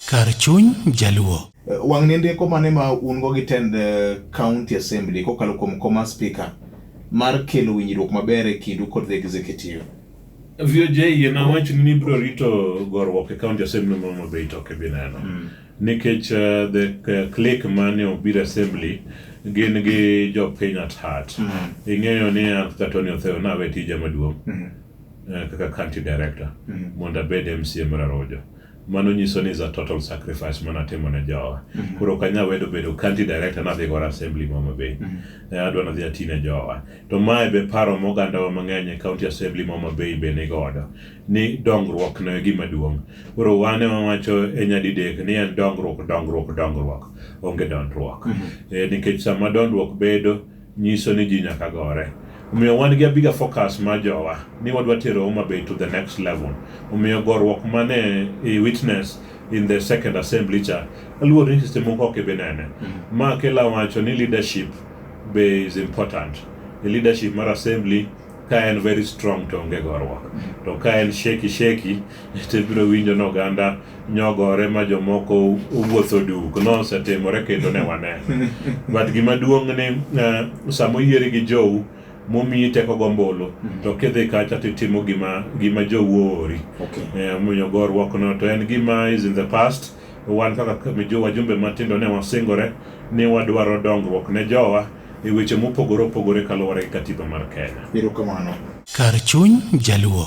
Kar chuny Jaluo. Wang'ni ndiko mane ma un go gi tend county assembly kokalo kuom koma speaker mar kelo winjruok maber e kindu kod the executive? VOJ yie wach ni ibiro rito goruok e county assembly ma Homa Bay to ok ibi neno. Nikech the clique mane obiro assembly gin gi jopiny at heart. Ing'eyo ni an kaka Tony Otheo nawe tija maduong' kaka county director mondo abed MCA mar Arojo. Mano nyiso ni is a total sacrifice manatimo ne jowa. Koro ok anyal wedo bedo county director nadhi goro assembly ma Homa Bay. Adwa nadhi ati ne jowa. To mae be paro mogandawa mang'eny e county assembly ma Homa Bay be nigodo ni dongruok no e gima duong'. Koro wan ema wacho e nyadidek ni en dongruok, dongruok, dongruok. Onge dondruok. Nikech sama dondruok bedo nyiso ni ji nyaka gore. Omiyo wan gi a bigger focus mar jowa ni wadwa tero Homa Bay to the next level. Omiyo goruok mane i witness in the second assembly cha aluor ni seche moko ok ibi nene. Ma kela wacho ni leadership be is important. The leadership mar assembly ka en very strong to onge goruok. To ka en shaky shaky to ibiro winjo ni oganda nyogore ma jomoko owuotho duk nosetimore kendo ne waneno. But gima duong' ni sama oyieri gi jou momiyi teko gombulu to kidhi kacha titimo gima jou oori. Omiyo goruok no to en gima is in the past. Wan kaka wajumbe matindo ne wasingore ni wadwaro dongruok ne jowa e weche mopogore opogore kaluwore gi katiba mar Kenya. Erokamano. Kar chuny Jaluo.